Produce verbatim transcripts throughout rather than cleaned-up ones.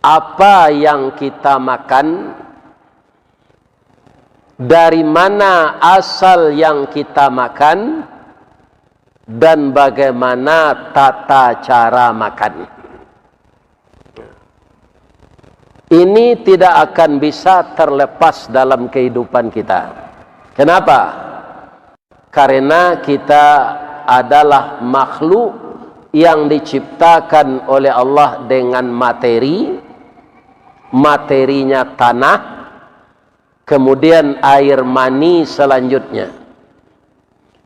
Apa yang kita makan, dari mana asal yang kita makan, dan bagaimana tata cara makan. Ini tidak akan bisa terlepas dalam kehidupan kita. Kenapa? Karena kita adalah makhluk yang diciptakan oleh Allah dengan materi, materinya tanah, kemudian air mani selanjutnya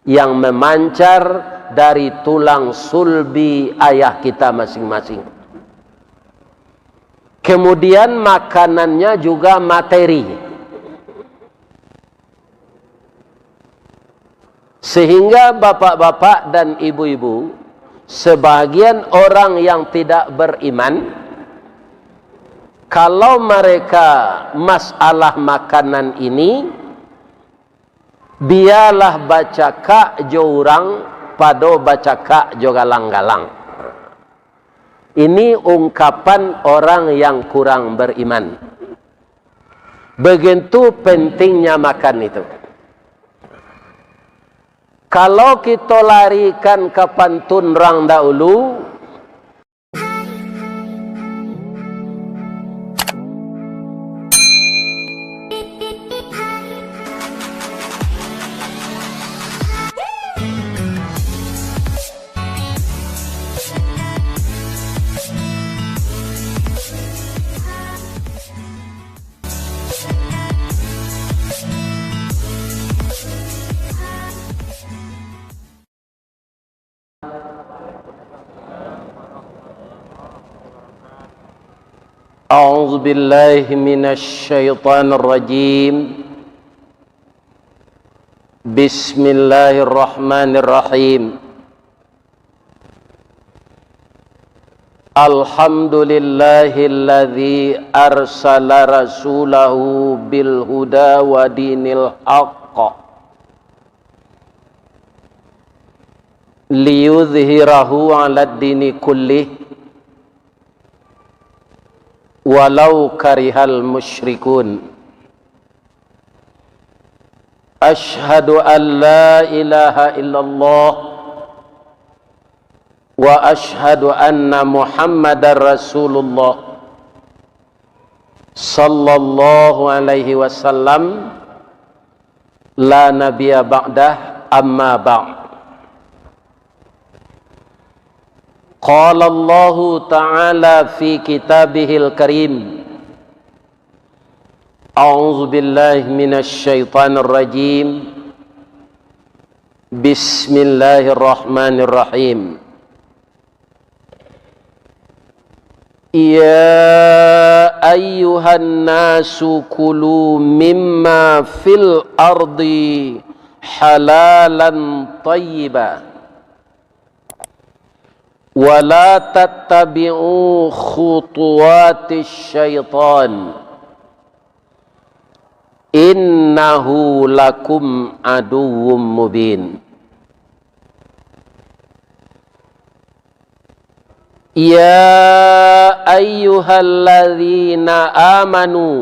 yang memancar dari tulang sulbi ayah kita masing-masing. Kemudian makanannya juga materi. Sehingga bapak-bapak dan ibu-ibu, sebahagian orang yang tidak beriman, kalau mereka masalah makanan ini, bialah bacakak jo urang pado bacakak jo galang-galang. Ini ungkapan orang yang kurang beriman. Begitu pentingnya makan itu. Kalau kita larikan ka pantun urang dahulu, أعوذ بالله من الشيطان الرجيم. بسم الله الرحمن الرحيم. الحمد لله الذي أرسل رسوله بالهدى ودين الحق ليظهره على الدين كله ولو كره المشركون. أشهد أن لا إله إلا الله وأشهد أن محمدا رسول الله صلى الله عليه وسلم لا نبي بعده، أما بعد. قال الله تعالى في كتابه الكريم، أعوذ بالله من الشيطان الرجيم. بسم الله الرحمن الرحيم. يا أيها الناس كلوا مما في الأرض حلالا طيبا ولا تتبعوا خطوات الشيطان إنه لكم عدو مبين. يا أيها الذين آمنوا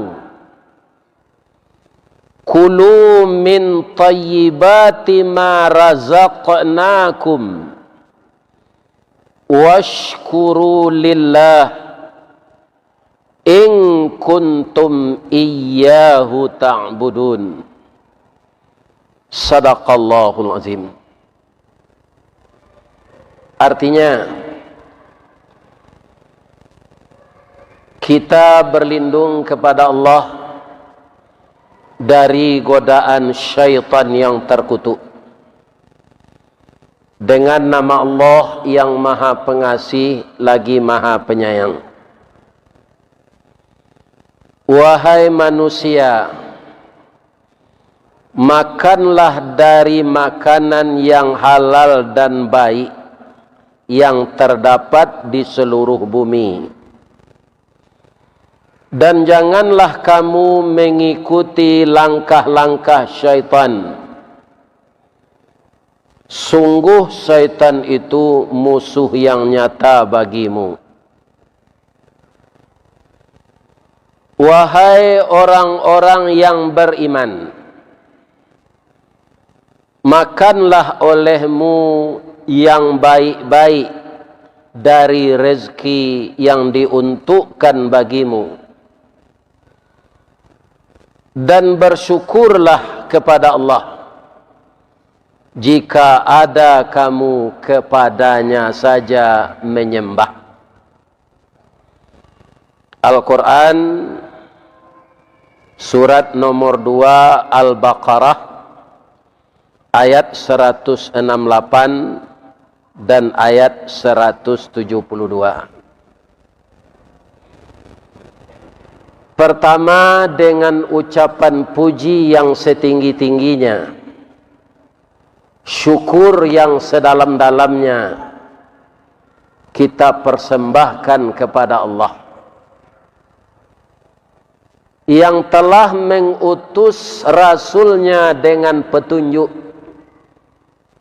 كلوا من طيبات ما رزقناكم واشكروا لله إن كنتم إياه تعبدون. صدق الله العظيم. Artinya, kita berlindung kepada Allah dari godaan syaitan yang terkutuk, dengan nama Allah yang Maha Pengasih lagi Maha Penyayang. Wahai manusia, makanlah dari makanan yang halal dan baik yang terdapat di seluruh bumi. Dan janganlah kamu mengikuti langkah-langkah syaitan. Sungguh syaitan itu musuh yang nyata bagimu. Wahai orang-orang yang beriman, makanlah olehmu yang baik-baik dari rezeki yang diuntukkan bagimu, dan bersyukurlah kepada Allah jika ada kamu kepada-Nya saja menyembah. Al-Quran, surat nomor dua, Al-Baqarah, ayat seratus enam lapan dan ayat seratus tujuh puluh dua. Pertama, dengan ucapan puji yang setinggi-tingginya, syukur yang sedalam-dalamnya kita persembahkan kepada Allah, yang telah mengutus Rasul-Nya dengan petunjuk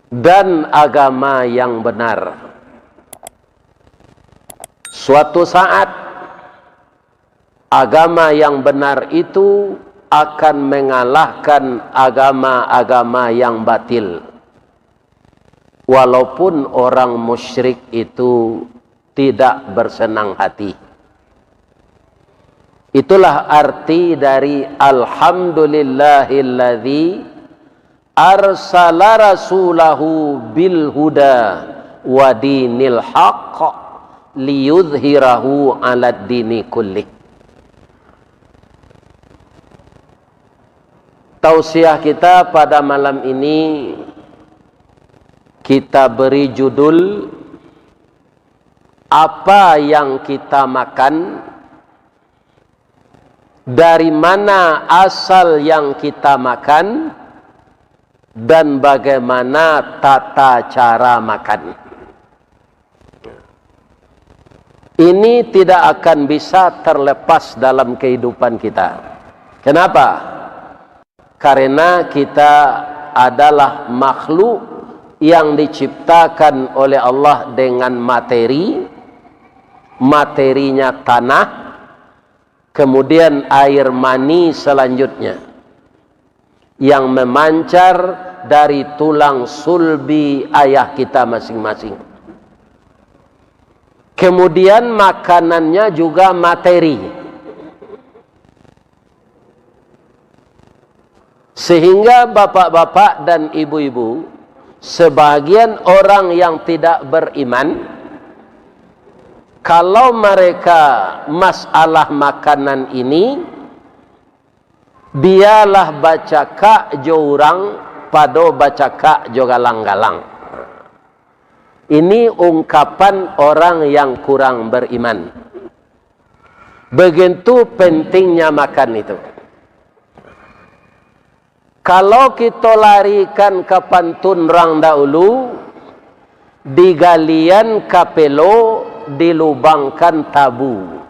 dan agama yang benar. Suatu saat, agama yang benar itu akan mengalahkan agama-agama yang batil, walaupun orang musyrik itu tidak bersenang hati. Itulah arti dari "Alhamdulillahilladzi arsala rasulahu bil huda wa dinil haq liyudhhirahu 'alad dini kullih." Tausiah kita pada malam ini kita beri judul, apa yang kita makan, dari mana asal yang kita makan, dan bagaimana tata cara makan. Ini tidak akan bisa terlepas dalam kehidupan kita. Kenapa? Karena kita adalah makhluk yang diciptakan oleh Allah dengan materi, materinya tanah, kemudian air mani selanjutnya yang memancar dari tulang sulbi ayah kita masing-masing. Kemudian makanannya juga materi. Sehingga bapak-bapak dan ibu-ibu, sebahagian orang yang tidak beriman, kalau mereka masalah makanan ini, bialah bacakak jo urang pado bacakak jo galang-galang. Ini ungkapan orang yang kurang beriman. Begitu pentingnya makan itu. Kalau kito larikan ka pantun rang dahulu, digalian kapelo, dilubangkan tabu,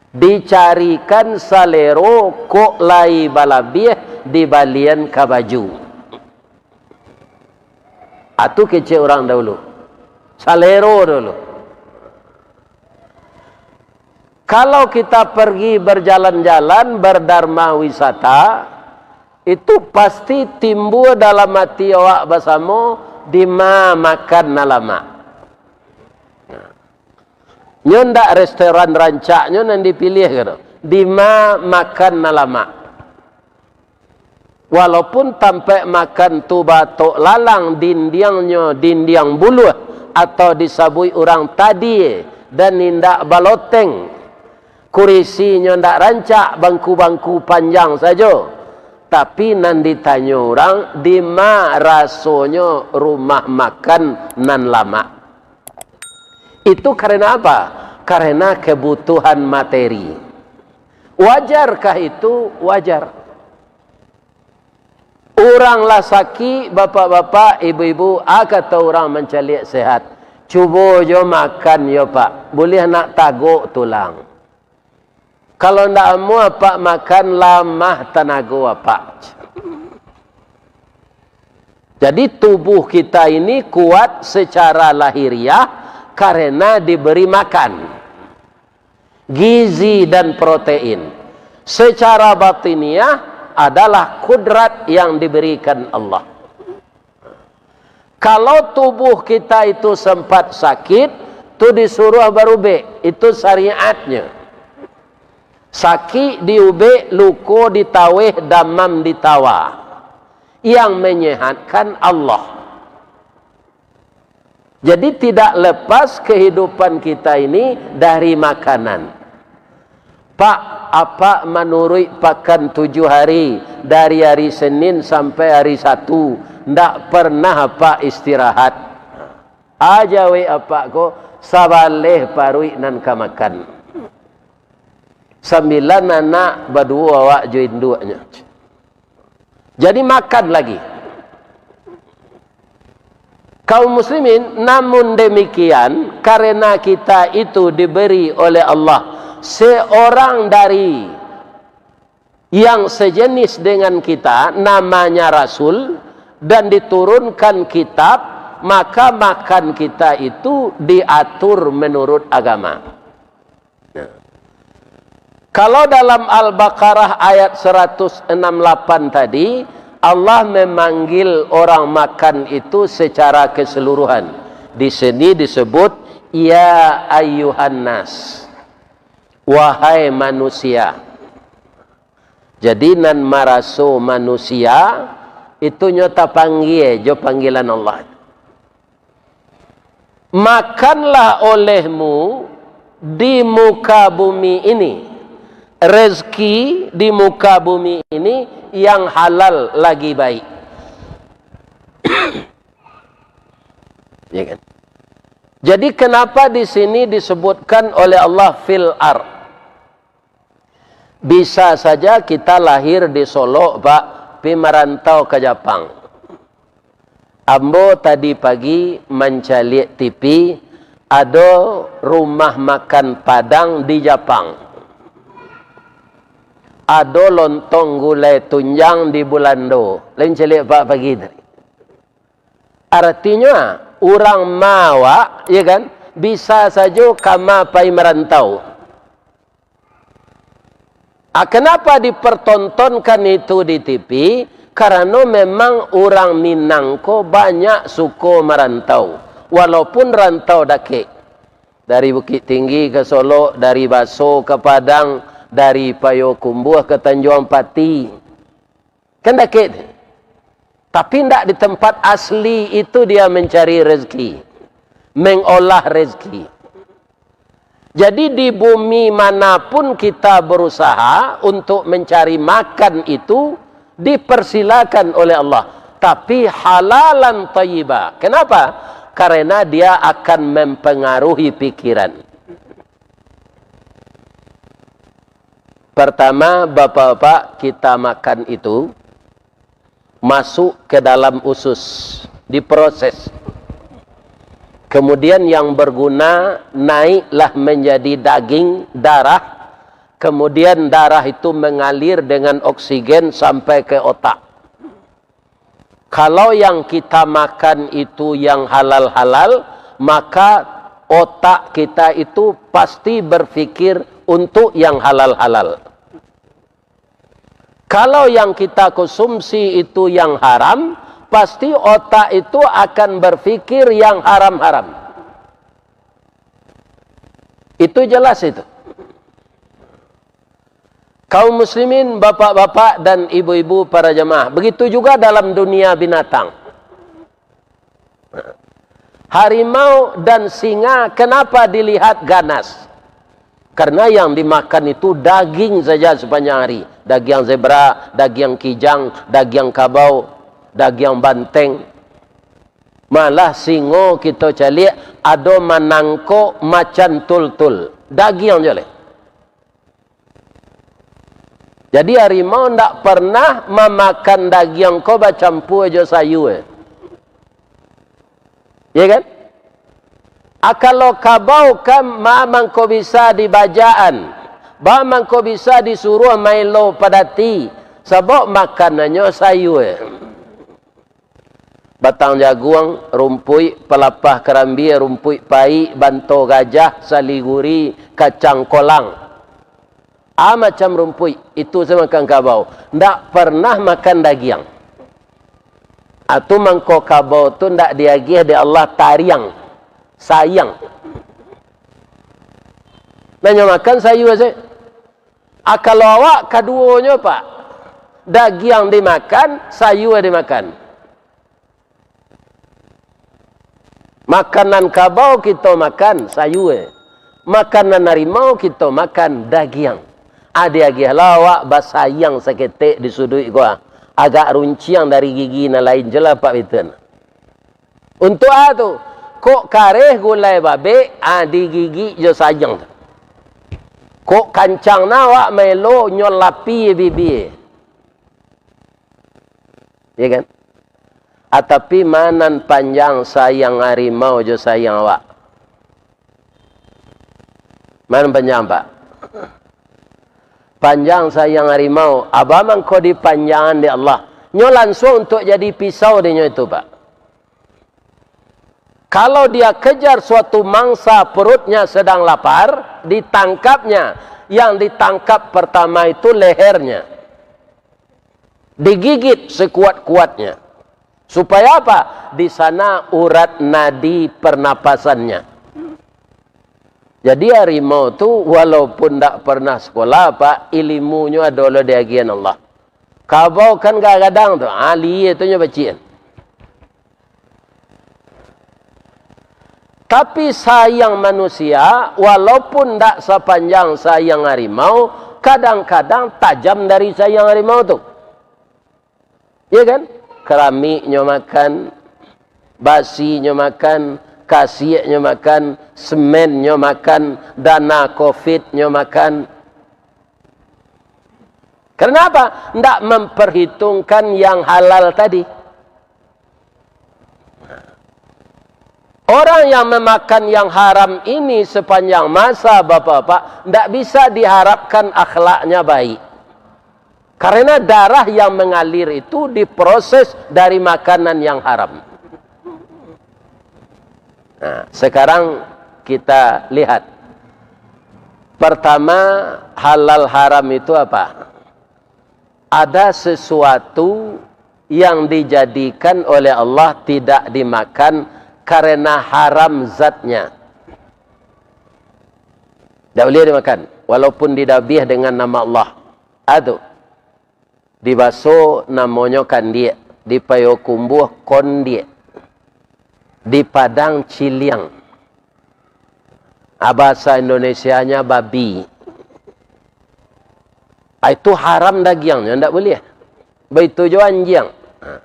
dicarikan salero, kok lai balabiah, dibalian ka baju. Atu kecek urang dahulu. Salero dulu. Kalau kita pergi berjalan-jalan, berdarma wisata, itu pasti timbua dalam ati awak basamo, dima makan nan lamak. Nyo ndak restoran rancaknyo nan dipiliah gitu. Dima makan nan lamak. Walaupun tampek makan tu batok lalang, dindiangnyo dindiang buluah, atau disabuik urang tadie, dan indak baloteng, kurisinyo ndak rancak, bangku-bangku panjang sajo, tapi nan ditanyo urang, dima rasonyo rumah makan nan lamak. Itu karena apa? Karena kebutuhan materi. Wajarkah itu? Wajar. Urang lah sakik, bapak-bapak, ibu-ibu, a kato urang mancaliak sehat, cubo jo makan yo, Pak, buliah nak tagok tulang. Kalau ndak amuah Apak makan, lamah tanago Apak. Jadi, tubuh kita ini kuat secara lahiriah karena diberi makan gizi dan protein. Secara batiniah adalah kudrat yang diberikan Allah. Kalau tubuh kita itu sempat sakit, tu disuruh barubek. Itu syariatnya. Sakik diubek, luko ditaweh, damam ditawa. Yang menyehatkan Allah. Jadi, tidak lepas kehidupan kita ini dari makanan. "Pak, apak manuruik pakan tujuh hari, dari hari Senin sampai hari Satu, ndak pernah apak istirahat." Aja wek apak ko, sabaleh paruik nan ka makan. Sambilan anak, baduo awak jo induaknyo. Jadi, makan lagi. Kaum muslimin, namun demikian, karena kita itu diberi oleh Allah seorang dari yang sejenis dengan kita, namanya Rasul, dan diturunkan kitab, maka makan kita itu diatur menurut agama. Nah, kalau dalam Al-Baqarah ayat seratus enam lapan tadi, Allah memanggil orang makan itu secara keseluruhan. Di sini disebut, "Ya ayyuhan nas, wahai manusia." Jadi, nan maraso manusia, itu nyo tapanggia jo panggilan Allah. Makanlah olehmu di muka bumi ini, rezeki di muka bumi ini yang halal lagi baik. Ya kan? Jadi, kenapa di sini disebutkan oleh Allah fil ar? Bisa saja kita lahir di Solok, Pak, pi marantau ka Japang. Ambo tadi pagi mancaliak T V, ado rumah makan Padang di Japang. Ado lontong gulai tunjang di Bulando. Lai mancaliak, Pak, pagi tadi. Artinyo, urang ma awak, ya kan, bisa sajo ka ma pai marantau. Ah, kenapa dipertontonkan itu di T V? Karano memang urang Minang ko banyak suko marantau, walaupun rantau dakek. Dari Bukittinggi ka Solok, dari Baso ka Padang, dari Payokumbuah ka Tanjuang Pati. Kan dakek tu. Tapi ndak di tempat asli itu dia mencari rezeki, mengolah rezeki. Jadi, di bumi manapun kita berusaha untuk mencari makan itu, dipersilakan oleh Allah. Tapi halalan thayyiba. Kenapa? Karena dia akan mempengaruhi pikiran. Pertama, bapak-bapak, kita makan itu masuk ke dalam usus, diproses. Kemudian yang berguna naiklah menjadi daging, darah. Kemudian darah itu mengalir dengan oksigen sampai ke otak. Kalau yang kita makan itu yang halal-halal, maka otak kita itu pasti berpikir untuk yang halal-halal. Kalau yang kita konsumsi itu yang haram, pasti otak itu akan berpikir yang haram-haram. Itu jelas itu. Kaum muslimin, bapak-bapak dan ibu-ibu para jamaah, begitu juga dalam dunia binatang. Harimau dan singa, kenapa dilihat ganas? Karena yang dimakan itu daging saja sepanjang hari. Daging zebra, daging kijang, daging kabau, daging banteng. Malah singo kito caliak ado manangkok macan tultul. Daging je leh. Jadi, harimau ndak pernah mamakan dagiang ko bacampua jo sayua. Ya kan? A, kalau kabau kan, ma mangko bisa dibajaan, ma mangko bisa disuruah maelo padati, sabab makanannyo sayua. Batang jaguang, rumpuik, palapah karambia, rumpuik paik, banto gajah, saliguri, kacang kolang. A macam rumpuik, itu se makan kabau. Ndak pernah makan dagiang. A tu mangko kabau tu ndak diagiah dek Allah tariang, sayang. Nah, nyo makan sayua se. A kalau awak kaduonyo, Pak, dagiang dimakan, sayua dimakan. Makanan kabau kito makan sayua. Makanan harimau kito makan dagiang. A diagiahlah awak basayang saketek di suduik ko, a. Agak runciang dari gigi nan lain, jelah Pak Biten. Untuak a tu, kok kareh gulai babek, a digigik jo sayang tu. Kok kancang na awak maelo, nyo lapie bibie. Ya kan? A tapi ma nan panjang sayang harimau jo sayang awak? Ma nan panjang, Pak? Panjang sayang harimau, a ba mangko dipanjangan dek Allah. Nyo lansuang untuak jadi pisau dek nyo itu, Pak. Kalau dia kejar suatu mangsa, perutnya sedang lapar, ditangkapnya. Yang ditangkap pertama itu lehernya. Digigit sekuat-kuatnya. Supaya apa? Di sana urat nadi pernapasannya. Jadi harimau tu walaupun ndak pernah sekolah, Pak, ilimunyo ado lo diagiahan Allah. Kabau kan gadang tu, ha, lie tu nyo pacik. Tapi sayang manusia, walaupun ndak sapanjang sayang harimau, kadang-kadang tajam dari sayang harimau tu. Ya kan? Keramiknyo makan, basinyo makan, kasiaknyo makan, semennyo makan, dana covidnyo makan. Karena apa? Ndak memperhitungkan yang halal tadi. Orang yang memakan yang haram ini sepanjang masa, Bapak-bapak, ndak bisa diharapkan akhlaknya baik. Karena darah yang mengalir itu diproses dari makanan yang haram. Nah, sekarang kita lihat. Pertama, halal haram itu apa? Ada sesuatu yang dijadikan oleh Allah tidak dimakan karena haram zatnya. Tidak boleh dimakan, walaupun didabiah dengan nama Allah. Ado. Di Baso namonyo kandiak, di Payokumbuah kondiak, di Padang ciliang. Ah, bahasa Indonesianya babi. Ah, itu haram dagiangnyo, ndak buliah. Baitu jo anjiang. Ah.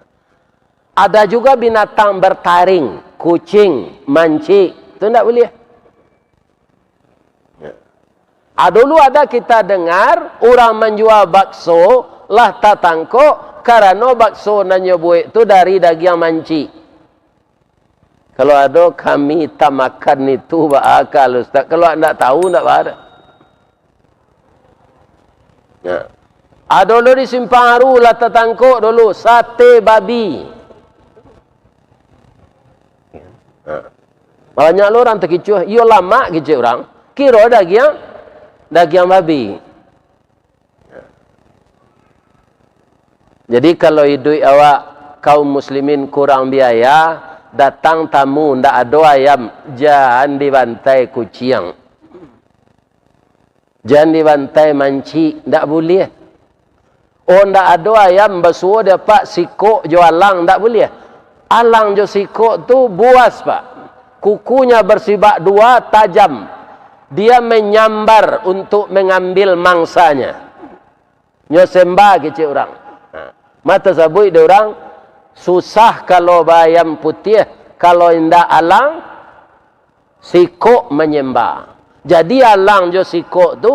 Ada juga binatang bertaring, kucing, mancik, itu ndak buliah. Ah, dulu ada kita dengar, urang manjua bakso lah tatangkok, karano bakso nan nyo buek tu dari dagiang mancik. Kalau ado kami tamakan itu, baakal, Ustaz. Kalau ndak tahu, ndak baa. Nah. Ado lo di Simpang Aru lah tatangkok dulu, sate babi. Nah. Banyak lo urang takicuah, iyo lamak kecek urang. Kiro dagiang, dagiang babi. Jadi, kalau iduik awak kaum muslimin kurang biaya, datang tamu, ndak ado ayam, jan dibantai kuciang. Jan dibantai mancik, ndak buliah. Oh, ndak ado ayam basuo di apak sikok jo alang, ndak buliah. Alang jo sikok tu buas, Pak. Kukunya bersibak dua, tajam. Dia menyambar untuk mengambil mangsanya. Nyo semba kecek urang. Ha. Mah tasabuik dek urang, susah kalau baayam putiah, kalau indak alang, sikok manyemba. Jadi alang jo sikok tu,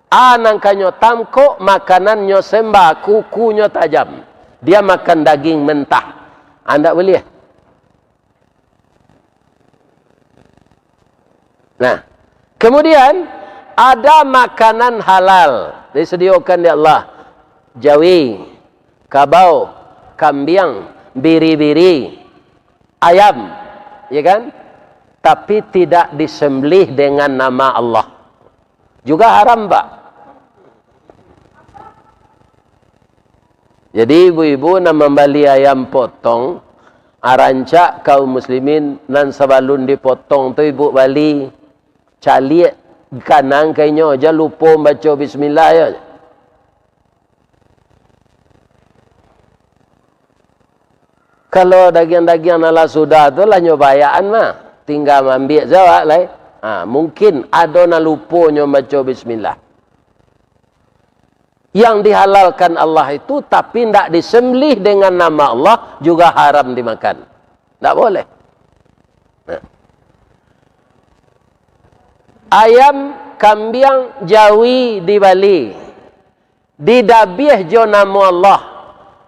a nan ka nyo tangkok, makanannyo semba, kukunyo tajam. Dia makan daging mentah. A, ndak buliah. Nah, kemudian ada makanan halal disadiokan dek Allah. Jawi, kabau, kambiang, biri-biri, ayam, ya kan? Tapi tidak disembelih dengan nama Allah. Juga haram, Pak. Jadi, ibu-ibu nan mambali ayam potong, arancak kaum muslimin nan sabalun dipotong tu ibu bali, caliak kanang ka inyo, jan lupo mambaco bismillah yo. Kalau dagiang-dagiang nan lah sudah tu lah nyo bayakan mah, tingga maambiak se awak lai. Ha, mungkin ado nan lupo nyo mambaco bismillah. Yang dihalalkan Allah itu, tapi ndak disembelih dengan nama Allah, juga haram dimakan. Ndak boleh. Nah. Ayam, kambiang, jawi dibali, didabiah jo namo Allah,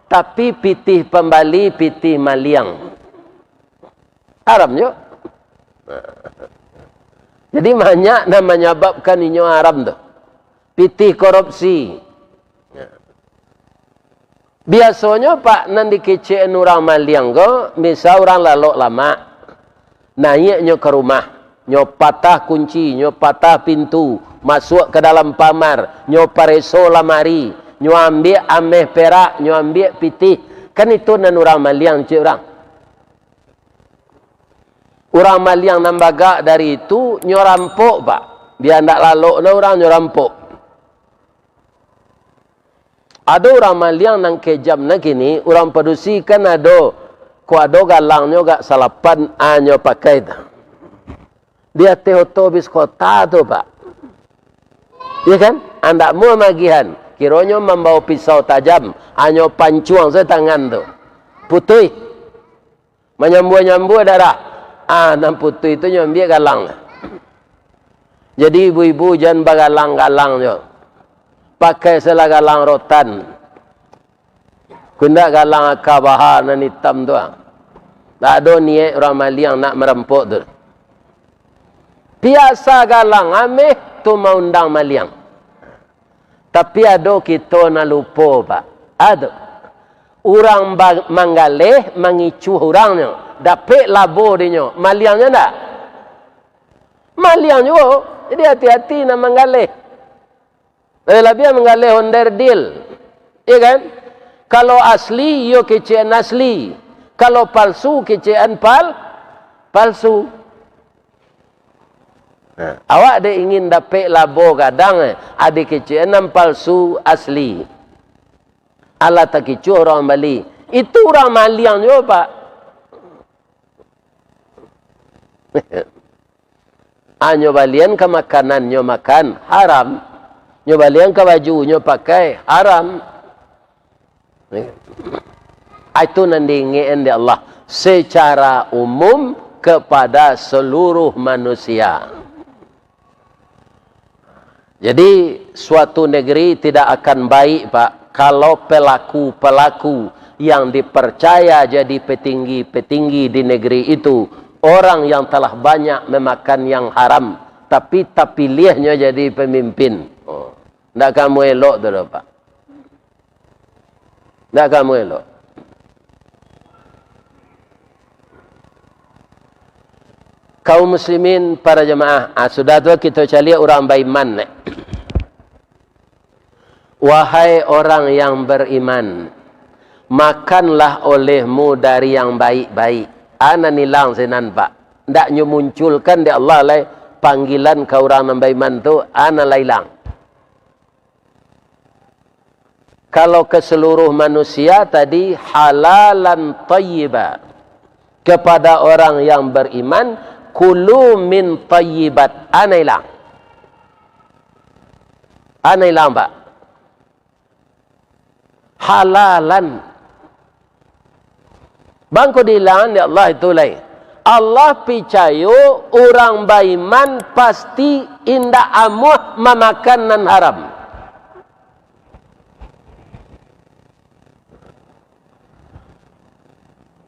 tapi pitih pambali pitih maliang. Haram jo. Nah. Jadi, banyak nan manyababkan inyo haram tu. Pitih korupsi. Biasonyo, Pak, nan dikecekan urang maliang ko, misal urang lalok lamak, naiaknyo ka rumah, nyo patah kunci, nyo patah pintu, masuak ka dalam kamar, nyo pareso lamari, nyo ambiak ameh perak, nyo ambiak pitih, kan itu nan urang maliang, cek urang. Urang maliang nan bagak dari itu, nyo rampok, Pak. Bia ndak lalok na urang, nyo rampok. Ado urang maliang nan kejam na kini, urang padusi kan ado, ko ado galangnyo agak salapan, a nyo pakai tu. Di ateh oto bis kota tu, Pak. Iya kan? Andak muah magihan, kironyo mambao pisau tajam, a nyo pancuang sajo tangan tu. Putuih. Manyambua-nyambua darah. Ah, nan putuih tu nyo ambiak galang. Jadi, ibu-ibu jan bagalang-galang jo. Pakai sajolah galang rotan. Kok indak galang aka baha nan itam tu, ah. Ndak ado niaik urang maliang nak marampok tu. Piasa galang ameh tu maundang maliang. Tapi ado kito nan lupo, Pak. Ado. Urang ba-, manggaleh, mangicuah urangnyo, dapek labo dinyo, maliangnyo ndak? Maliang juo. Jadi, ati-ati nan manggaleh. Labiah-labiah manggaleh onderdil. Iya kan? Kalau asli, iyo kecekan asli. Kalau palsu, kecekan pal-, palsu. Nah, awak dek ingin dapek labo gadang, eh, ado kecekan nan palsu asli. Alah takicuah urang bali. Itu urang maliang juo, Pak. Ah, nyo balian ka makanan, nyo makan, haram. Nyo balian ka baju, nyo pakai, haram. Ah, itu nan diingekan dek Allah secara umum kepada seluruh manusia. Jadi, suatu negeri tidak akan baik, Pak, kalau pelaku-pelaku yang dipercaya jadi petinggi-petinggi di negeri itu, orang yang telah banyak memakan yang haram, tapi tapiliahnyo jadi pemimpin. Oh, ndak ka amuah elok tu doh, Pak. Ndak ka amuah elok. Kaum muslimin, para jamaah, ah, sudah tu kito caliak urang baiman, eh. Wahai orang yang beriman, makanlah olehmu dari yang baik-baik. Ah, nan ilang sinan, Pak. Ndak nyo munculkan dek Allah lai panggilan ka urang nan baiman tu, ah, nan lah ilang. Kalau ka saluruh manusia tadi, halalan thayyiba. Kepada orang yang beriman, kulu min thayyibat. Ah, nan ilang. Ah, nan ilang, Pak. Halalan. Bangko diilang dek Allah itu lai. Allah picayo urang baiman pasti indak amuah mamakan nan haram.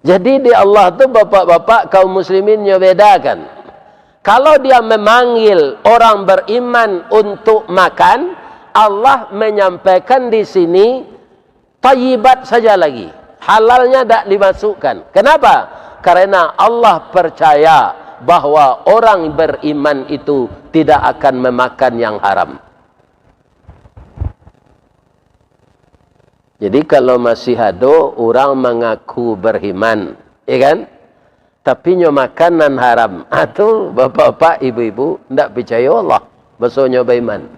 Jadi, di Allah tu, bapak-bapak, kaum muslimin nyo bedakan. Kalau Dia memanggil orang beriman untuk makan, Allah menyampaikan di sini, thayyibat saja lagi. Halalnya dak dimasukkan. Kenapa? Karena Allah percaya bahwa orang beriman itu tidak akan memakan yang haram. Jadi, kalau masih ado urang mangaku beriman, ya kan? Tapi nyo makan nan haram. Ah, tu, bapak-bapak, ibu-ibu, ndak picayo Allah, basonyo baiman.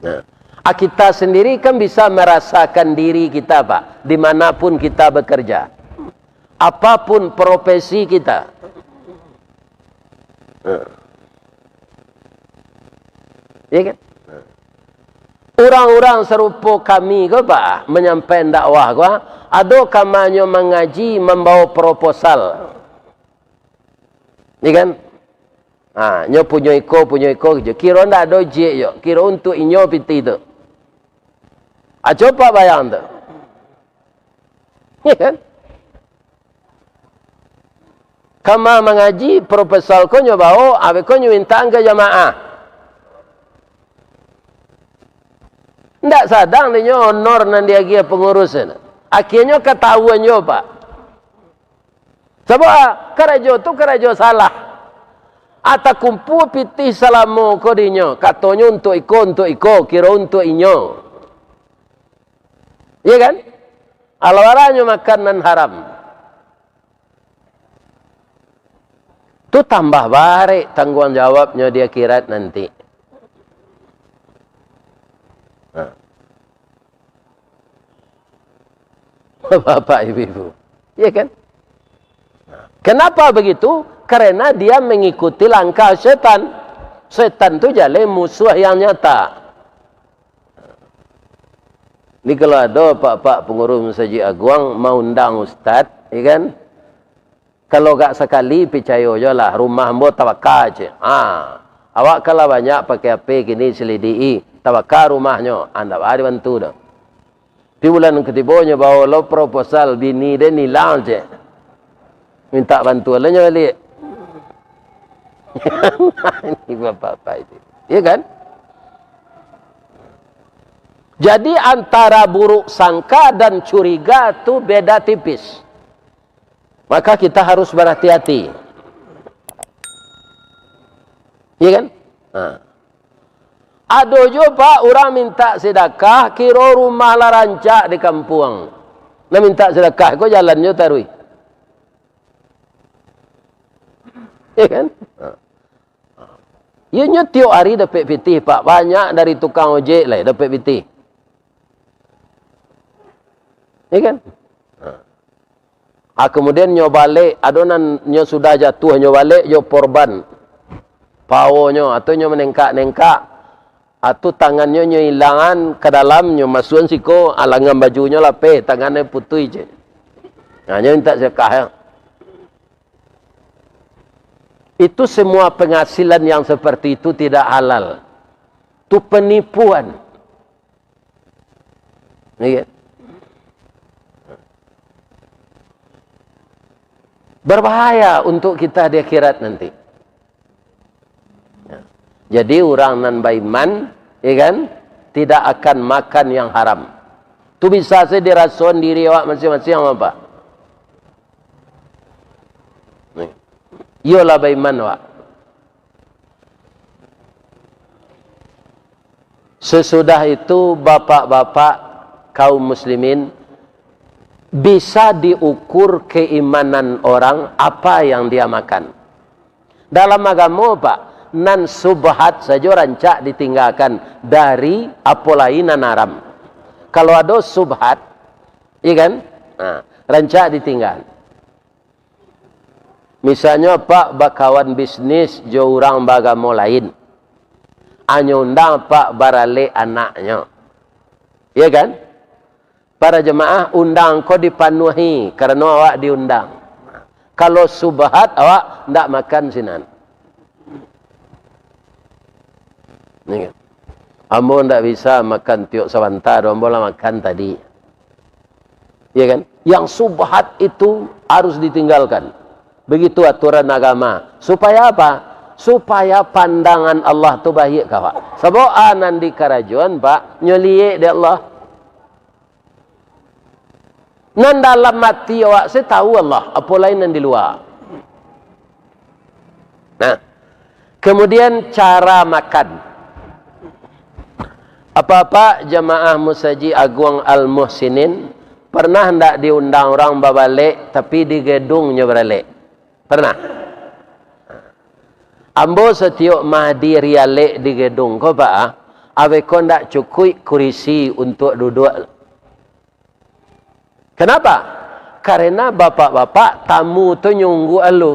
Nah, ah, kita sendiri kan bisa merasakan diri kita, Pak, dimanapun kita bekerja. Apapun profesi kita. Nah. Ya kan? Urang-urang sarupo kami ko, Pak, manyampaian dakwah ko, ah, ado kamanyo mangaji, mambawa proposal. Ya kan? Ha, nyo punyo iko, punyo iko je. Kiro ndak ado jek yo. Kiro untuak inyo pitih tu. Ah, coba bayang tu. Ya kan? Kama mangaji, proposal ko nyo bawo, abih ko nyo mintaan ka jamaah. Ndak sadang dek nyo honor nan diagiah pangurus tu. Akhianyo katahuan juo, Pak. Sabab, ah, karajo tu karajo salah. Ah, takumpua pitih salamo ko dinyo. Katonyo untuak iko, untuak iko, kiro untuak inyo. Iya kan? Alah baranyo makan nan haram. Tu tambah barek tangguang jawabnyo di akhirat nanti. Nah. Bapak, ibu-ibu. Iya kan? Nah. Kenapa begitu? Karena dia mengikuti langkah setan. Setan tu jaleh musuah yang nyata. Jadi, kalau ado pak-pak pangurus Masajik Aguang maundang ustad, ya kan? Kalau gak sakali, picayo jo lah, rumah ambo tabaka, cek. Ha, awak kan lah banyak pakai H P kini, selidiki, tabaka rumahnyo, ha, ndak baa dibantu doh. Tapi bulan katibo nyo bawo lo proposal, bini den ilang, cek. Mintak bantuan lo nyo baliak. Ini bapak-bapak itu. Iya kan? Jadi, antara buruk sangka dan curiga tu beda tipis. Maka kita harus berhati-hati. Iya kan? Ha. Ado juo, Pak, urang mintak sedekah, kiro rumah lah rancak di kampuang. Nah, mintak sedekah ko jalannyo taruih. Iya kan? Ha. Iyo, nyo tiok ari dapek pitih, Pak. Banyak dari tukang ojek lai dapek pitih. Iya kan? Ha. Ah, kemudian nyo balek, ado nan nyo sudah jatuah, nyo balek jo porban pawonyo, atau nyo manengkak-nengkak, atau tangannyo nyo ilangan ka dalam, nyo masuakan siko, ah, langan bajunyo lapeh, tangannyo putuih je. Nah, nyo mintak sedekah, ya. Itu semua penghasilan yang seperti itu tidak halal. Itu penipuan. Iya. Berbahaya untuk kita di akhirat nanti. Ya. Jadi, urang nan baiman, ya kan, tidak akan makan yang haram. Tu bisa saja dirasoan diri awak masing-masing, apa? Nih. Iyolah baiman awak. Sesudah itu, bapak-bapak kaum muslimin, bisa diukur keimanan orang apa yang dia makan. Dalam agamo, Pak, nan subhat sajo rancak ditinggakan dari apo lai nan haram. Kalau ado subhat, iya kan? Nah, rancak ditinggakan. Misalnyo, Pak bakawan bisnis jo urang baagamo lain. Anyo undang, Pak, baralek anaknyo. Iya kan? Para jamaah, undang ko dipanuahi, karano awak diundang. Kalau subhat, awak ndak makan sinan. Iya kan? Ambo ndak bisa makan tiok sabanta, ambo lah makan tadi. Ya kan? Yang subhat itu harus ditinggalkan. Begitu aturan agama. Supaya apa? Supaya pandangan Allah tu baik ka awak. Sabab a nan di karajoan, Pak, nyo liek dek Allah. Nan dalam ati awak se tahu Allah, apo lai nan di lua. Nah, kemudian cara makan. Bapak jamaah Musajik Aguang Al-Muhsinin, pernah ndak diundang urang babalek, tapi digedungnyo baralek? Pernah? Ambo satiok mahadiri alek di gedung ko, Pak, ah, abeko ndak cukuik kurisi untuak duduak. Kenapa? Karena bapak-bapak tamu tu nyungguak alu.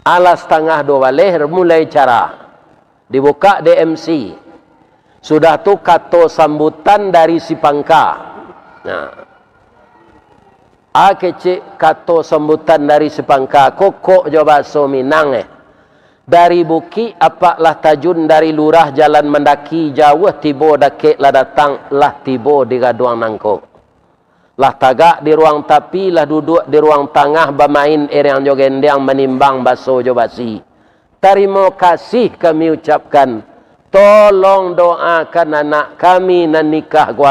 Alah satangah duo baleh mulai acara. Dibukak dek M C. Sudah tu kato sambutan dari si pangka. Nah. A kecek kato sambutan dari si pangka, kokok jo bahaso Minang, eh. Dari bukik apak lah tajun, dari lurah jalan mandaki, jauah tibo dakek lah datang, lah tibo di gaduang nangko. Lah tagak di ruang tapi, lah duduak di ruang tangah, bamain erang jo gendang, manimbang baso jo basi. Tarimo kasih kami ucapkan. Tolong doakan anak kami nan nikah ko,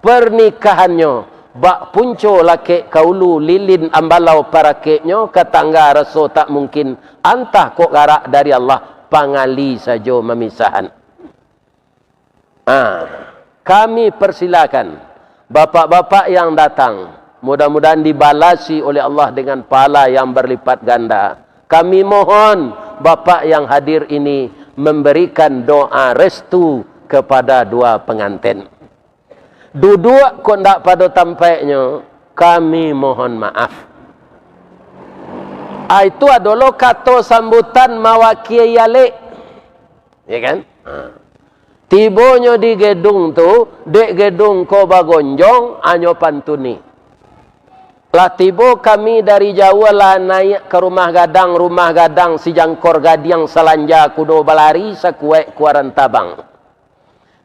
pernikahannyo bak punco lakek ka ulu, lilin ambalau parakeknyo ka tangga, raso tak mungkin, antah kok garak dari Allah, pangali sajo mamisahan. Ah, kami persilakan bapak-bapak yang datang, mudah-mudahan dibalasi oleh Allah dengan pahala yang berlipat ganda. Kami mohon bapak yang hadir ini memberikan doa restu kepada dua pengantin. Duduak kok ndak pado tampaiknyo, kami mohon maaf. Ah, itu adolo kato sambutan mawakiai alek. Ya kan? Ha. Tibonyo di gedung tu, dek gedung ko bagonjong, anyo pantuni. Lah tibo kami dari jauah, lah naiak ka rumah gadang, rumah gadang sijangkor gadiang, salanja kudo balari sakuaik kuaran tabang.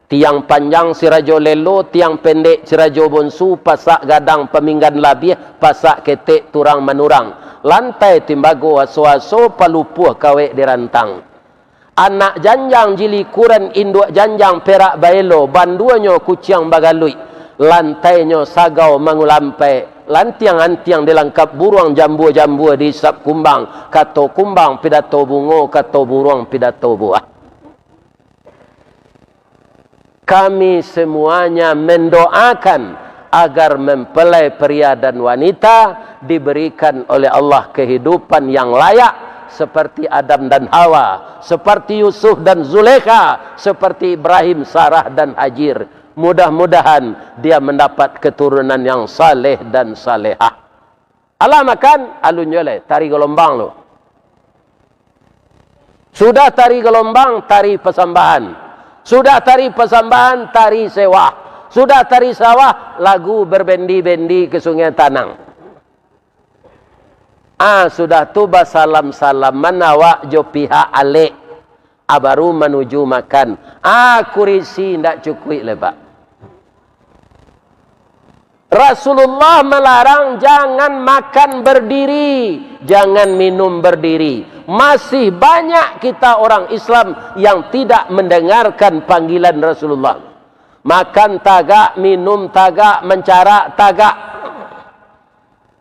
Tiang panjang si rajo lelo, tiang pendek si rajo bonsu, pasak gadang paminggan labiah, pasak ketek turang manurang. Lantai timbago aso-aso, palupuah kawek dirantang. Anak janjang jilikuran, induak janjang perak baelo, banduanyo kuciang bagaluik. Lantainyo sagau mangulampai, lantiang-antiang dilangkap buruang, jambua-jambua diisap kumbang, kato kumbang pidato bungo, kato buruang pidato buah. Kami semuanya mendoakan agar mempelai pria dan wanita diberikan oleh Allah kehidupan yang layak, seperti Adam dan Hawa, seperti Yusuf dan Zulekha, seperti Ibrahim, Sarah, dan Hajar. Mudah-mudahan dia mendapat keturunan yang saleh dan salehah. Alah makan, alun juo lai, tari galombang tu. Sudah tari galombang, tari pasambahan. Sudah tari pasambahan, tari sewah. Sudah tari sawah, lagu berbendi-bendi ke Sungai Tanang. Ah, sudah tu basalam-salaman awak jo pihak alek. Ah, baru manuju makan. Ah, kurisi ndak cukuik lai, Pak. Rasulullah melarang jangan makan berdiri, jangan minum berdiri. Masih banyak kita orang Islam yang tidak mendengarkan panggilan Rasulullah. Makan tagak, minum tagak, mancarak tagak.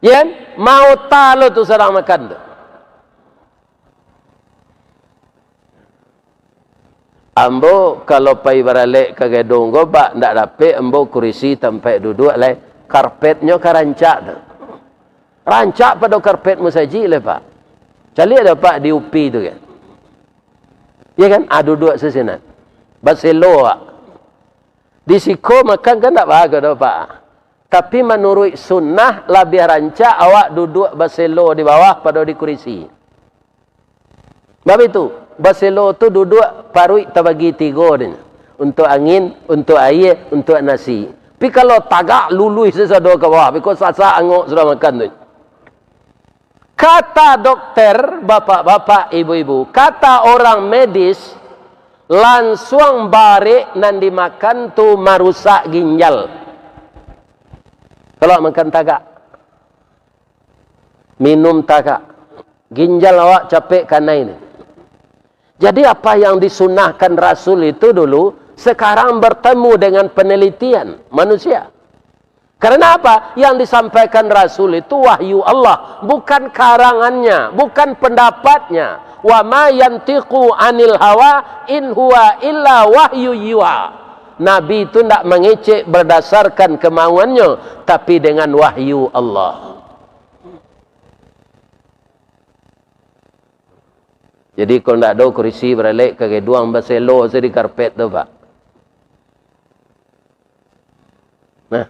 Yen, mauta lo tu sadang makan tu. Ambo kalau pai baralek ka gedung ko, Pak, ndak dapek ambo kurisi tampaik duduak lai. Karpetnyo ka rancak tu. Rancak pado karpet musajik lai, Pak. Caliak dah, Pak, di U P I tu kan. Ya kan? Ah, duduak sasinan. Baselo awak. Di siko makan kan ndak bago doh, Pak. Tapi manuruik sunnah, labiah rancak awak duduak baselo di bawah pado di kurisi. Bab itu, baselo tu duduak paruik tabagi tigo deh. Untuak angin, untuak aia, untuak nasi. Tapi kalau tagak luluih sasado ka bawah, biko sasak angok sudah makan tu. Kata dokter, bapak-bapak, ibu-ibu, kata orang medis, lansuang barek nan dimakan tu marusak ginjal. Kalau makan tagak, minum tagak, ginjal awak capek kanai ni. Jadi apa yang disunahkan Rasul itu dulu, sekarang bertemu dengan penelitian manusia. Karena apa? Yang disampaikan Rasul itu wahyu Allah, bukan karangannya, bukan pendapatnya. "Wa ma yantiqu anil hawa, in huwa illa wahyu yuha." Nabi itu ndak mangecek berdasarkan kemauannya, tapi dengan wahyu Allah. Jadi, kalau ndak ado kurisi baralek ka gaduang, baselo se di karpet tu, Pak. Nah,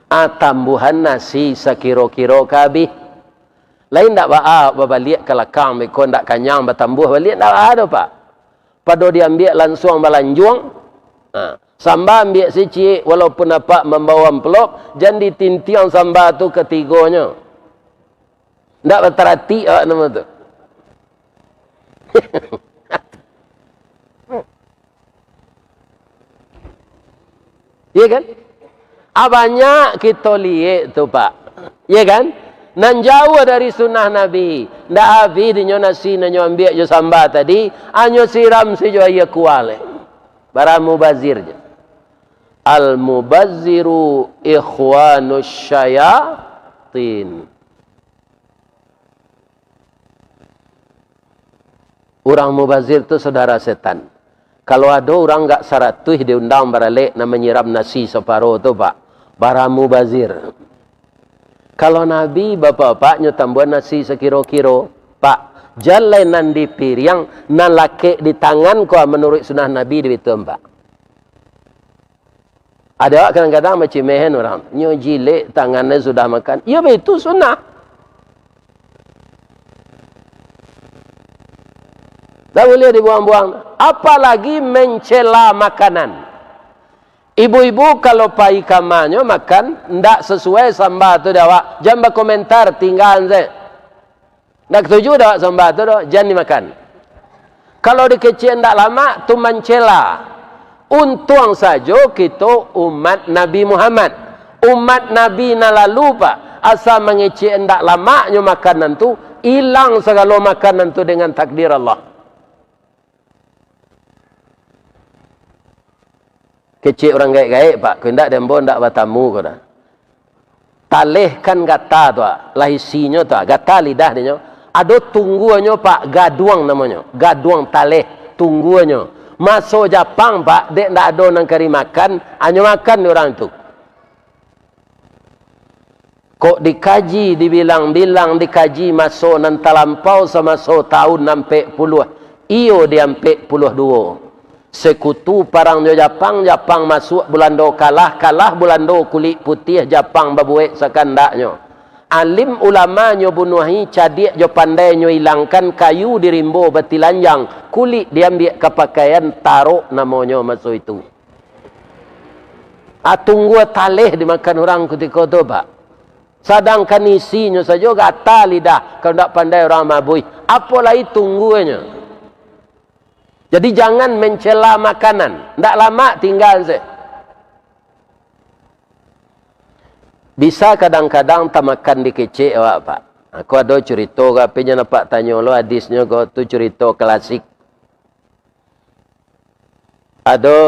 ah, tambuahan nasi sakiro-kiro ka abih. Lain ndak baa babaliak ka lakang, beko ndak kanyang batambuah baliak, ndak baa doh, Pak. Pado diambiak lansuang balanjuang. Ha, samba ambiak siciek, walaupun apak mambawa amplop, jan ditintiang samba tu katigonyo. Ndak bataratik awak namo tu. Iya kan? Ah, banyak kito liek tu, Pak. Iya kan? Nan jauah dari sunnah Nabi. Ndak abih dinyo nasi nan nyo ambiak jo samba tadi, anyo siram se jo aia kuah lai. Bara mubazir je. Al-mubazziru ikhwanus syayatin. Urang mubazir tu saudara setan. Kalau ado urang gak saratuih diundang baralek, nan manyiram nasi saparo tu, Pak, bara mubazir. Kalau Nabi, bapak-bapak, nyo tambuahan nasi sakiro-kiro, Pak, jan lai nan di piriang, nan lakek di tangan ko, manuruik sunnah Nabi di bitu, Pak. Ado awak kadang-kadang bacimehan urang, nyo jilek tangannya sudah makan. Iyo, baitu sunnah. Ndak buliah dibuang-buang. Apalagi mencela makanan. Ibu-ibu kalau pai kamanyo makan, ndak sasuai samba tu di awak, jan bakomentar, tinggaan se. Ndak katuju dek awak samba tu doh, jan dimakan. Kalau dikecek ndak lamak, tu mancela. Untuang sajo kito umat Nabi Muhammad. Umat Nabi nan lalu, Pak, asa mangecek ndak lamaknyo makanan tu, ilang sagalo makanan tu dengan takdir Allah. Kecek urang gaek-gaek, Pak, ko indak, dek ambo ndak batamu ko dah. Taleh kan gata tu, ah, lah isinyo tu, ah, gata lidah dinyo. Ado tungguanyo, Pak, gaduang namonyo. Gaduang taleh, tungguanyo. Maso Japang, Pak, dek ndak ado nan ka dimakan, anyo makan dek urang tu. Kok dikaji, dibilang-bilang, dikaji maso nan talampau samaso taun ampek puluah, iyo di ampek puluah duo. Sekutu parang jo Japang, Japang masuak, Bulando kalah, kalah Bulando kulik putiah, Japang babuek sakandaknyo. Alim ulama nyo bunuahi, cadiak jo pandai nyo ilangkan, kayu di rimbo batilanjang, kulik diambiak ka pakaian, tarok namonyo maso itu. Ah, tunggua taleh dimakan urang kutiko tu, Pak. Sadangkan isinyo sajo gata lidah, kalau ndak pandai urang mabuih, apo lai tungguanyo. Jadi, jangan mencela makanan. Ndak lamak tingga se. Bisa kadang-kadang tamakan dikecek awak, Pak. Aku ado curito ko, apo inyo nampak tanyo lo hadisnyo ko, tu curito klasik. Ado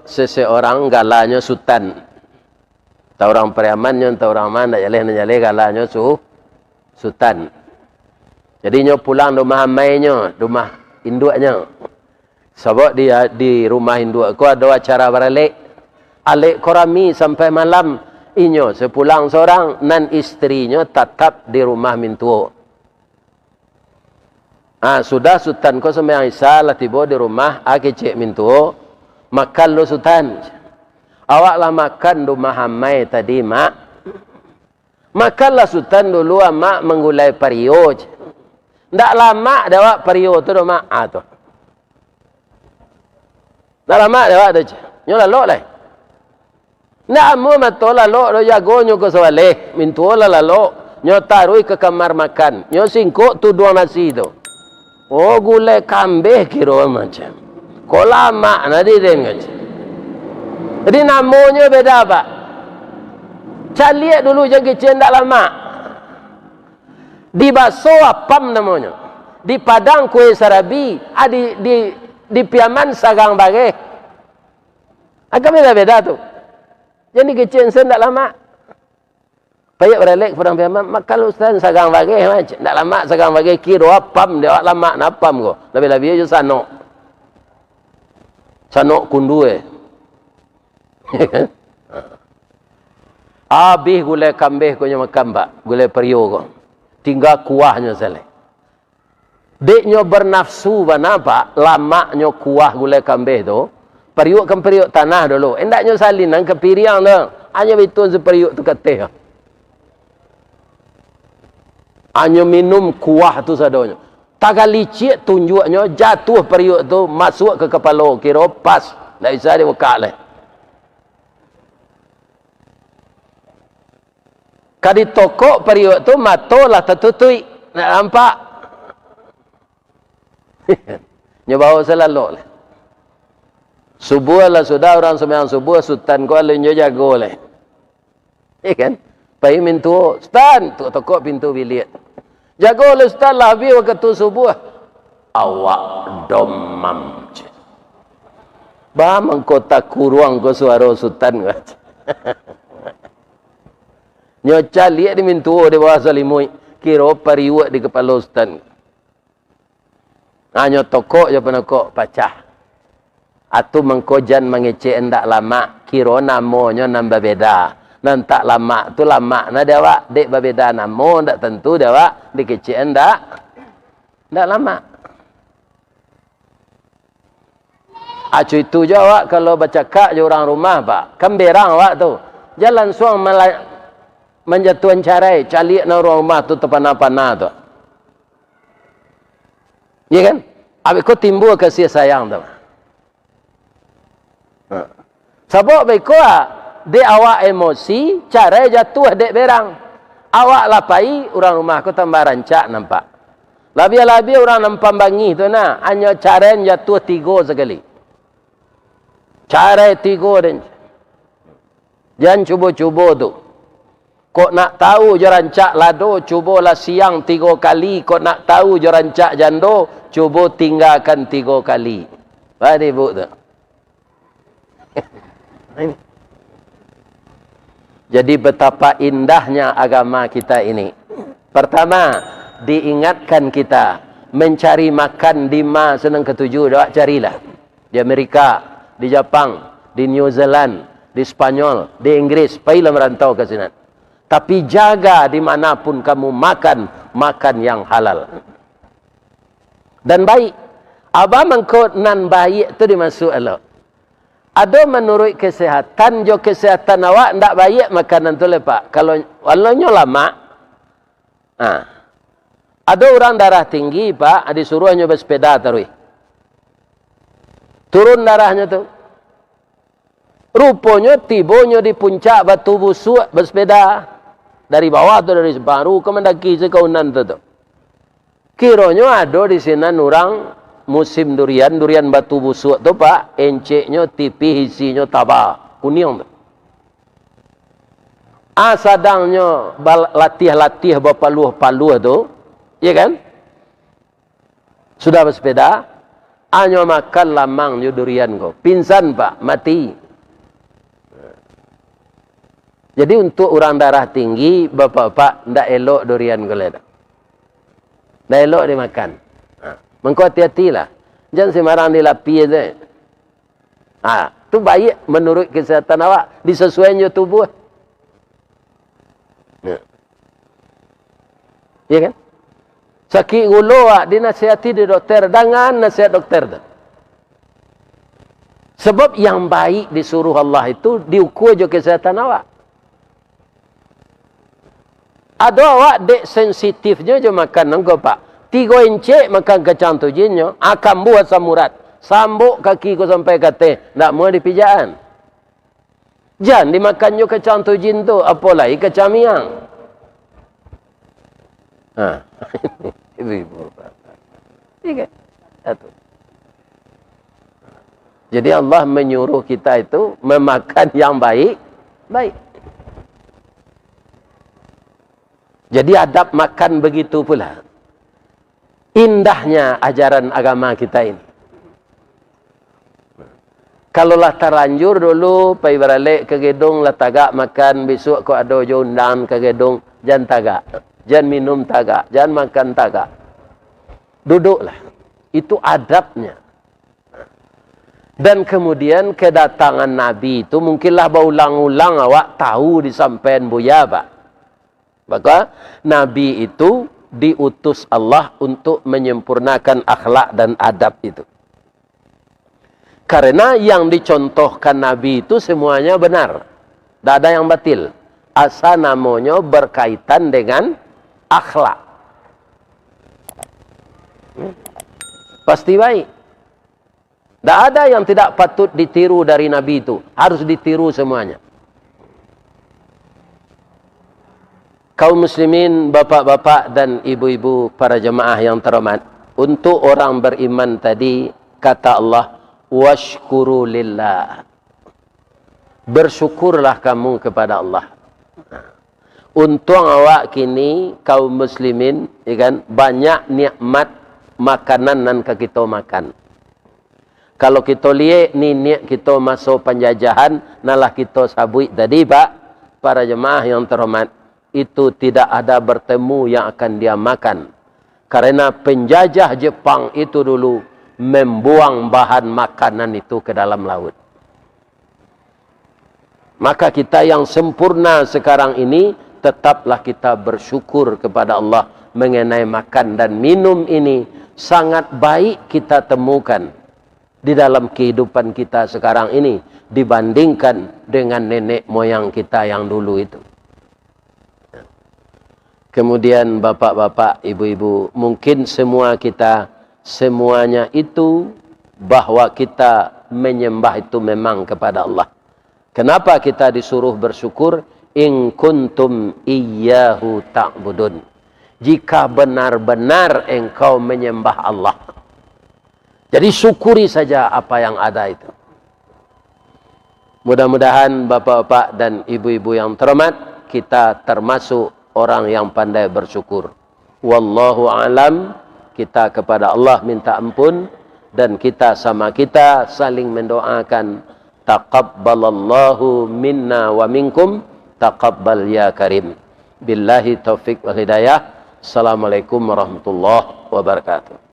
seseorang galanyo Sutan. Antah urang Pariaman nyo, antah urang ma, ndak jaleh, ndak jaleh galanyo su-, Sutan. Jadi, inyo pulang di rumah amainyo, di rumah induaknyo. Sabab di, di rumah induak ko ado acara baralek. Alek ko rami sampai malam, inyo se pulang sorang, nan istrinyo tatap di rumah mintuo. Ah, sudah Sutan ko sumbayang Isya, lah tibo di rumah, ah, kecek mintuo, "Makan lo, Sutan." "Awak lah makan di rumah amai tadi, Mak." "Makanlah, Sutan, dulu, Amak manggulai pario," cek. "Ndak lamak dek awak pario tu doh, Mak." Ah, tu. Ndak lamak dek awak tu, cek. Nyo lalok lai. Ndak amuah mato lalok doh, jagonyo ko sabaleh. Mintuo lah lalok. Nyo taruih ka kamar makan. Nyo singkok tuduang nasi tu. Oh, gulai kambeh kiro macam. Ko lamak nadi den, cek. Jadi, namonyo beda, Pak. Caliak dulu, jan kecek ndak lamak. Di baso apam namonyo. Di Padang kue sarabi, ah, di, di, di Piaman sagang bareh. Agak beda-beda tu. Jan dikecek se ndak lamak. Payah baralek ka padang Piaman, makan Ustaz sagang bageh, mac. Ndak lamak sagang bageh, kiro apam dek awak lamak, nah apam ko. Labiah-labiah jo sanok. Sanok kundu, eh. Abih gulai kambeh ko nyo makan, Pak. Gulai pario ko. Tingga kuahnyo sajo. Dek nyo bernafsu bana, Pak, lamaknyo kuah gulai kambeh tu, pariuk kan pariuk tanah dulu. Endaknyo salinan ka piriang tu. Hanyo bituan sapariuk tu ka ateh. Hanyo minum kuah tu sadonyo. Tagalicik tunjuaknyo, jatuah pariuk tu, masuak ka kapalo, kiro pas. Ndak bisa dibukak lai. Ka ditokok pariuk tu, mato lah tatutuik, ndak nampak. Nyo baok salalok lah. Subuah lah sudah, urang sumbayang subuah, sutan ko alun jo jago lai. Iya kan? Pai mintuo, "Sutan!" Tu tokok pintu biliak. "Jago lah, Sutan, lah abih wakatu subuah." "Awak domam," cek. Ba mangko takuruang ko suaro sutan ko. Nyo caliak di mintuo di bawah salimuik, kiro pariuak di kapalo sutan. Hanyo tokok jo panokok pacah. Atu mangko jan mangecek ndak lamak, kiro namonyo nan babeda. Nan tak lamak tu lamak nah di awak, dek babeda namo ndak tantu di awak dikecek ndak, ndak lamak. Acu itu jo awak kalau bacakak jo urang rumah, Pak. Kan berang awak tu. Jan lansuang mala-, manjatuahan carai, caliak nan urang rumah tu tapana-pana tu. Iya kan? Abih ko timbua kasih sayang tu. Ha. Sabab baiko, ah, dek awak emosi, carai jatuah dek berang. Awak lah pai, urang rumah ko tambah rancak nampak. Labiah-labiah urang nan pambangih tu nah, hanyo carai jatuah tigo sakali. Carai tigo den. Jan cubo-cubo tu. Kok nak tahu jo rancak lado, cubolah siang tigo kali. Kok nak tahu jo rancak jando, cubo tinggakan tigo kali. Ba ibu tu. Jadi, betapa indahnya agama kita ini. Pertama, diingatkan kita mencari makan di ma senang ketuju, awak carilah. Di Amerika, di Japang, di New Zealand, di Spanyol, di Inggris, pailah merantau ka sinan. Tapi jaga di mana pun kamu makan, makan yang halal. Dan baik. Abah mangko nan baik tu dimaksud elok. Ado manuruik kesehatan, jo kesehatan awak ndak baik makanan tu lai, Pak. Kalau, walau nyo lamak, ha. Ado urang darah tinggi, Pak, disuruahnyo basepeda taruih. Turun darahnyo tu. Ruponyo tibonyo di puncak Batu Busuak basepeda. Dari bawah tu, dari Separu ka mandaki sakaunan tu, tu. Kironyo ado di sinan urang musim durian, durian Batu Busuak tu, Pak, enceknyo tipih, isinyo taba, kuniang tu. Ah, sadangnyo bal-, latiah-latiah bapaluah-paluah tu, iya kan? Sudah basepeda, hanyo makan lamang jo durian ko. Pingsan, Pak, mati. Jadi, untuk urang darah tinggi, bapak-bapak, ndak elok durian ko lai. Ndak elok dimakan. Ha, mangko hati-hatilah. Jan sembarang dilapia se. Ha, tu baik menurut kesehatan awak, disesuaian jo tubuh. Ya. Iya kan? Sakik gulo awak dinasihati di dokter, dangan nasihat dokter tu. Sebab yang baik disuruh Allah itu diukua jo kesehatan awak. Ado awak dek sensitifnyo jo makan nangko, Pak. Tigo encek makan kacang tujinnyo, ah, kambuh asam urat. Sambok kaki ko sampai ka ateh, ndak muah dipijakan. Jan dimakan jo kacang tujin tu, apo lai kacang miang. Ha. Ibu-ibu. Iya kan? Satu. Jadi Allah menyuruh kita itu memakan yang baik, baik. Jadi adab makan begitu pula. Indahnya ajaran agama kita ini. Kalau lah talanjur dulu, pai baralek ka gedung, lah tagak makan, bisuak kok ado jo undangan ka gedung, jan tagak, jan minum tagak, jan makan tagak. Duduklah. Itu adabnya. Dan kemudian kedatangan Nabi itu mungkinlah baulang-ulang awak tahu disampaikan Buya, Pak. Maka Nabi itu diutus Allah untuk menyempurnakan akhlak dan adab itu. Karena yang dicontohkan Nabi itu semuanya benar. Tidak ada yang batil. Asa namonyo berkaitan dengan akhlak. Pasti baik. Tidak ada yang tidak patut ditiru dari Nabi itu. Harus ditiru semuanya. Kaum muslimin, bapak-bapak dan ibu-ibu, para jemaah yang terhormat, untuk orang beriman tadi, kata Allah, "Wasykuru lillah." Bersyukurlah kamu kepada Allah. Untuang awak kini, kaum muslimin, ya kan, banyak nikmat makanan nan ka kito makan. Kalau kito liek niniak kito maso panjajahan, nan lah kito sabuik tadi, Pak, para jemaah yang terhormat, itu tidak ada bertemu yang akan dia makan. Karena penjajah Jepang itu dulu membuang bahan makanan itu ke dalam laut. Maka kita yang sempurna sekarang ini, tetaplah kita bersyukur kepada Allah mengenai makan dan minum ini. Sangat baik kita temukan di dalam kehidupan kita sekarang ini dibandingkan dengan nenek moyang kita yang dulu itu. Kemudian bapak-bapak, ibu-ibu, mungkin semua kita, semuanya itu bahwa kita menyembah itu memang kepada Allah. Kenapa kita disuruh bersyukur? "In kuntum iyyahu ta'budun." Jika benar-benar engkau menyembah Allah. Jadi syukuri saja apa yang ada itu. Mudah-mudahan bapak-bapak dan ibu-ibu yang terhormat, kita termasuk orang yang pandai bersyukur. Wallahu a'lam, kita kepada Allah minta ampun, dan kita sama kita saling mendoakan, "Taqabbalallahu minna wa minkum, taqabbal ya karim." Billahi taufik wal hidayah. Assalamualaikum warahmatullahi wabarakatuh.